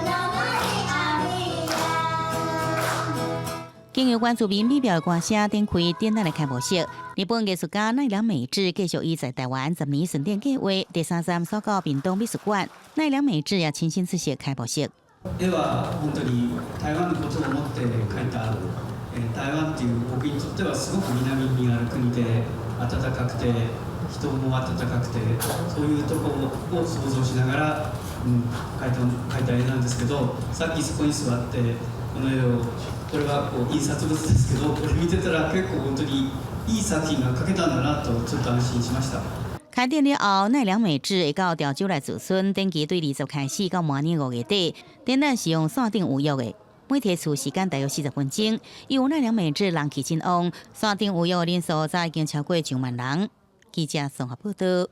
Speaker 7: 經由原住民美妙的歌聲展開展覽的開幕式。日本藝術家奈良美智繼續伊在台灣10年巡展計劃，第三站徙到屏東美術館。奈良美智也親身出席開幕式。
Speaker 14: 絵は本当に台灣のことを思って描いた。台灣っていう僕にとってはすごく南にある國で暖かくて人も温かくてそういうところを想像しながら、描いた絵なんですけど、さっきそこに座ってこの絵をこれはこう印刷物ですけどこれ見てたら結構本当にいい作品が描けたんだなとちょっと安心しました。
Speaker 7: 開展了後，奈良美智會到潮州來駐村，展期對20開始到明年5月底。展覽是用線頂預約的，每提出時間大約40分鐘。因為奈良美智人氣真旺，線頂預約的人數早已經超過上萬人。記者綜合報導。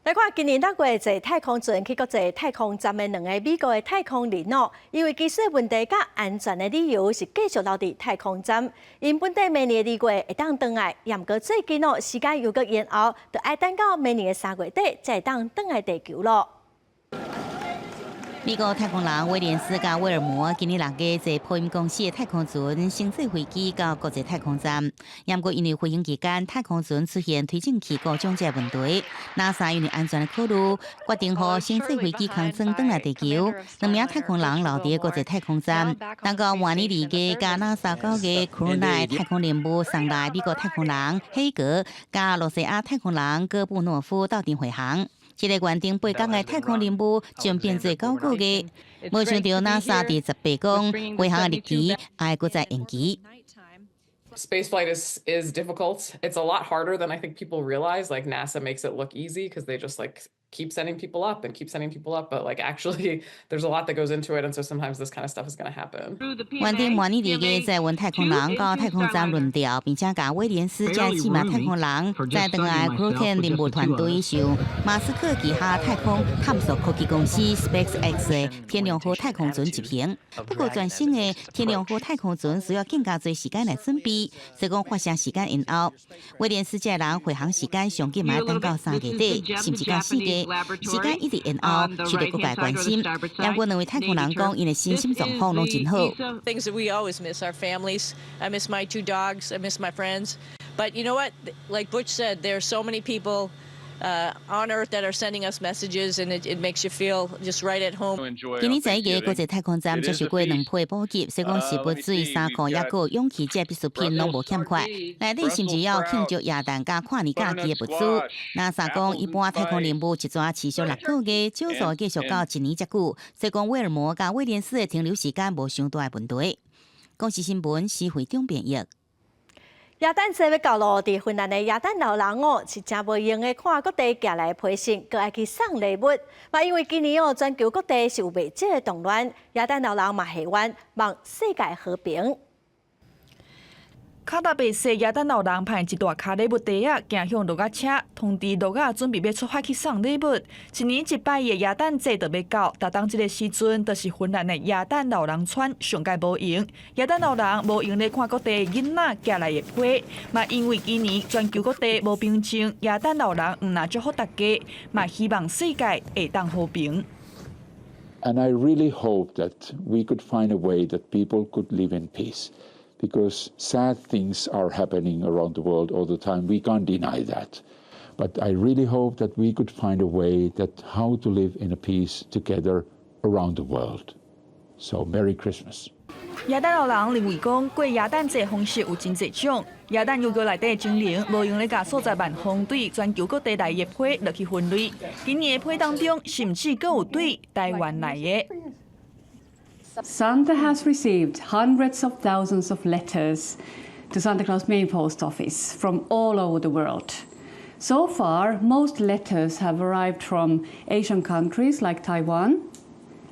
Speaker 1: 來看今年6月坐太空船去國際太空站的兩個美國的太空人哦，因為技術問題佮安全的理由是繼續留佇太空站。𪜶本底明年2月會當轉來，毋過最近哦時間又閣延後，就愛等到明年的3月底才會當轉來地球囉。
Speaker 7: 美國太空人威廉斯佮威爾摩今年6月坐波音公司的太空船星際飛機到國際太空站，毋過因為飛行期間太空船出現推進器故障這個問題，NASA 因為安全的考慮，決定予星際飛機空艙轉來地球。兩名太空人留佇國際太空站，等到明年2月，佮 NASA 9月 Crew 9太空任務送來美國太空人黑格佮羅西亞太空人戈布諾夫鬥陣飛航。這個原定8工的太空任務將變做9個月，無想到 NASA 佇18講飛航的日期愛閣再延期。
Speaker 19: Space flight is difficult. It's a lot harder than I think people realize. Like NASA makes it look easy because they just like keep sending people up and keep sending people up, but like actually there's a lot that goes into it, and so sometimes this kind of stuff is going to happen.
Speaker 7: 原定明年2月載運太空人到太空站輪調，並且共威廉斯這四名太空人再轉來 Crew 10任務團隊受馬斯克旗下太空探索科技公司 SpaceX 的天龍號太空船一行。不過全新的天龍號太空船需要更加濟時間來準備，所以講發射時間延後。威廉斯這人飛行時間上緊嘛愛等到3月底，甚至到4月。時間一直延後，受到各界關心。不過兩位太空人講，𪜶的身心狀況攏真好。
Speaker 20: Things that we always miss, our families. I miss my two dogs. I miss my friends. But you know what? Like Butch said, there are so many people On Earth that are sending us messages, and it makes you feel just right at home.
Speaker 7: 今年11月，國際太空站接受過兩批補給，所以講食物水、衫褲，抑閣勇氣這必需品攏無欠缺。內底甚至有慶祝耶誕佮跨年假期的物資。NASA 講，一般太空任務一逝持續6個月，少數繼續到一年遮久。所以講，威爾摩佮威廉斯的停留時間無傷大的問題。公視新聞施惠中編譯。
Speaker 1: 耶誕節欲到囉，佇芬蘭的耶誕老人哦，是誠無閒的看各地寄來的批信，閣愛去送禮物。嘛，因為今年哦，全球各地是有袂少的動亂，耶誕老人嘛下願望世界和平。
Speaker 2: 跤踏白色耶誕老人捧一大跤禮物袋仔，行向駱仔車，通知駱仔準備欲出發去送禮物。一年一擺的耶誕節就欲到，逐當這个時陣，就是芬蘭的耶誕老人村上蓋無閒。耶誕老人無閒咧看各地囡仔寄來的批，嘛因為今年全球各地無平靜，耶誕老人毋但祝福大家，嘛希望世界會當和平。
Speaker 4: And I really hope that we could find a way that people could live in peace. Because sad things are happening around the world all the time. We can't deny that. But I really hope that we could find a way that how to live in a peace together around the world. So Merry Christmas.
Speaker 2: 耶誕老人認為講過耶誕節方式有真濟種。耶誕遊具內底的精靈無閒咧共數十萬封對全球各地來的批落去分類。今年的批當中，甚至閣有對台灣來的。
Speaker 6: Santa has received hundreds of thousands of letters to Santa Claus Main Post Office from all over the world. So far, most letters have arrived from Asian countries like Taiwan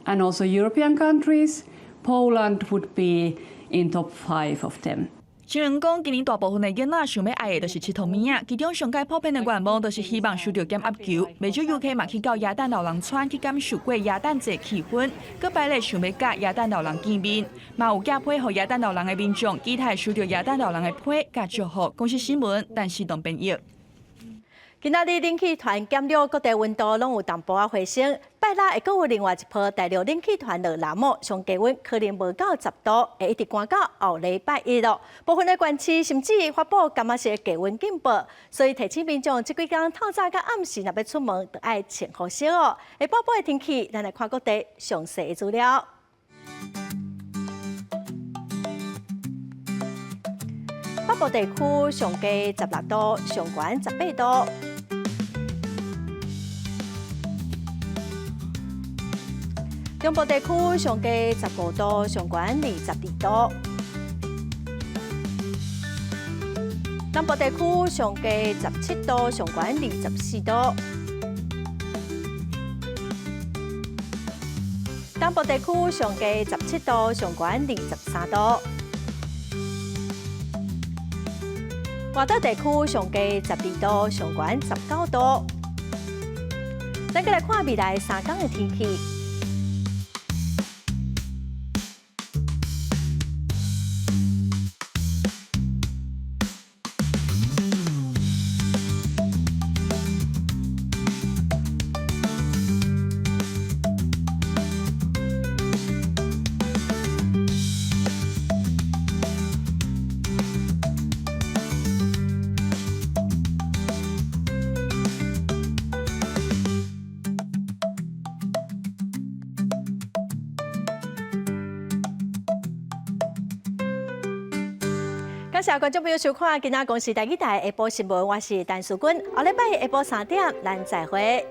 Speaker 6: and also European countries. Poland would be in top 5 of them.
Speaker 2: 新聞講，今年大部分的囡仔想欲愛的就是𨑨迌物仔，其中上蓋普遍的願望就是希望收著減壓球。袂少遊客嘛去到耶誕老人村去感受過耶誕節氣氛，閣排咧想欲佮耶誕老人見面，嘛有寄批予耶誕老人的民眾，期待收著耶誕老人的批佮祝福。公視新聞，陳世東編譯。
Speaker 1: 今仔日冷氣團減弱，各地溫度攏有淡薄仔回升。拜六會閣有另外一波大陸冷氣團落來哦，上低溫可能無到10度，會一直寒到後禮拜一囉。部分的縣市甚至發布柑仔色低溫警報，所以提醒民眾這幾工透早佮暗時若欲出門，著愛穿厚些哦。下晡晡的天氣，咱來看各地詳細的資料。北部地區上低16度，上懸18度。中部地區上低15度，上懸22度。南部地區上低17度，上懸24度。東部地區上低17度，上懸23度。外島地區上低12度，上懸19度。咱閣來看未來3工的天氣。感謝觀眾朋友收看今仔公視台語台下晡新聞，我是陳淑君。後禮拜下晡3點，咱再會。